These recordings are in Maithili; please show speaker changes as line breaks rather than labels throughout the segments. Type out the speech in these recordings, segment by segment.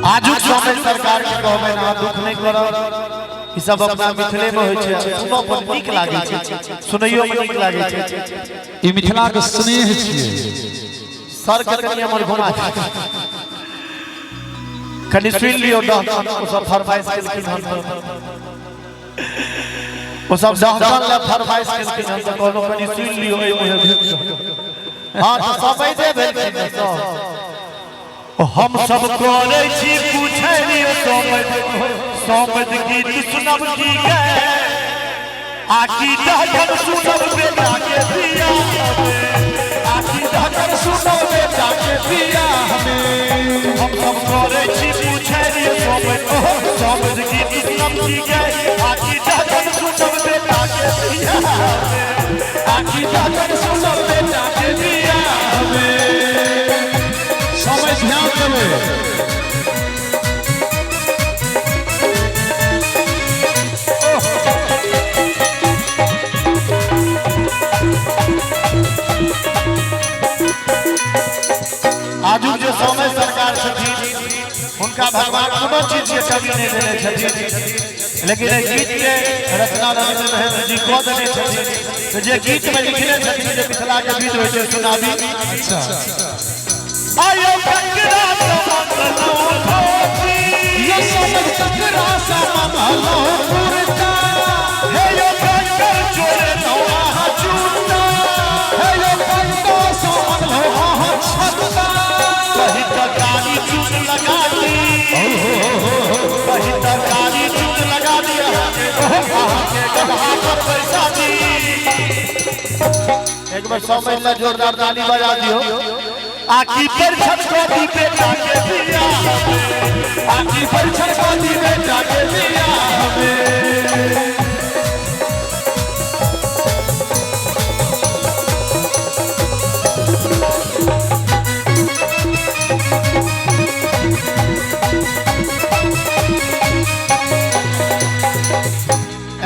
आजुक समय सरकार के कहबै ना दुख नहीं करब। ई सब अपना मिथिले में होइ छै, सुनऽ पर नीक लागै छै, सुनैयो में नीक लागै छै।
ई मिथिला के स्नेह छियै।
सर के कनि हमर घुमा दियौ, कनि सुनि लियौ। डहकन ओ सब फरमाइश केलखिन हन तऽ ओ सब डहकन लए फरमाइश केलखिन हन तऽ कहलहुँ कनि सुनि लियौ एहि मुँहे घुमि कऽ। हँ तऽ समैधे भेलखिन ने सब। हम सब करै छी पूछै लियौ समैध, समैध गीत सुनब की गे आ की डहकन सुनब बेटा के बियाह में, आ की डहकन सुनब बेटा के बियाह में। हम सब करै छी पूछै लियौ समैध, समैध गीत सुनब की गे आ की डहकन सुनब बेटा के बियाह में, आ की डहकन सुनब बेटा के बियाह में।
समय ध्यान देबै।
आजुक जे समय सरकार छथिन हुनका भगवान कोनो चीज के कमी नहीं देने छथिन, लेकिन एहि गीत के रचना रविन्द्र महेंद्र जी कऽ देने छथिन तऽ जे गीत में लिखने छथिन जे मिथिला के गीत होइ छै सुनाबी।
अच्छा।
आयो ककरा समंगलो धोती,
यो समझ ककरा समंगलो कुर्ता,
हे यो कंकर चोरे नौआ चूता,
हे यो कंकर समंगलो अहाँ छत्ता,
कही तऽ कारी चून लगा दी, कही तऽ कारी चून लगा दी अहाँके गदहा पर पैसा दी। एक बार 100 महिला जोरदार ताली बजा दियो। आखी पर छटको दी बेटा के बियाह में,
आखी पर छटको दी बेटा के बियाह में।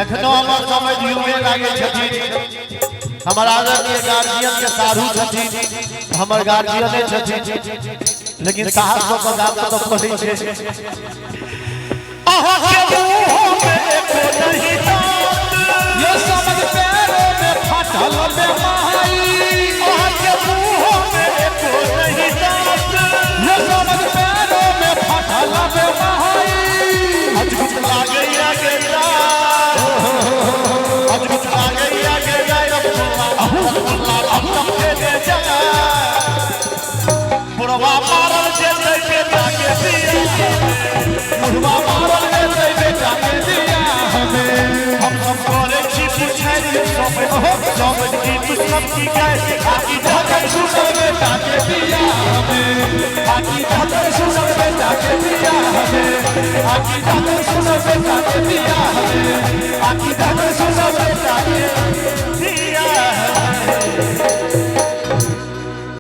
एखनो हमर समय युवे लागै छथिन, हमर आदरणीय गार्जियन के साढ़ू छथिन, हमर गार्जियने छथिन, लेकिन साहस कऽ कऽ गाम तऽ पड़ै छै। अहाँके मुँह में एको नहीं दाँत,
यो समझ पैरों में फाटल बेमारी,
अहाँके मुँह में एको नहीं दाँत,
यो समझ पैरों में फाटल बेमारी,
अजगुत लागैया गे दाँत, अजगुत लागैया गे दाँत, रसगुल्ला रसगुल्ला लम खेने जाय, बुढ़वा मारल जेतै बेटा के बियाह में,
बुढ़वा मारल जेतै बेटा के बियाह में।
हम सब करै छी पूछै समय, समझ गीत सुनब की गाय आ की
डहकन सुनब बेटा के बियाह में, आ की डहकन सुनब बेटा के बियाह में, आ की डहकन सुनब बेटा के बियाह में, आ की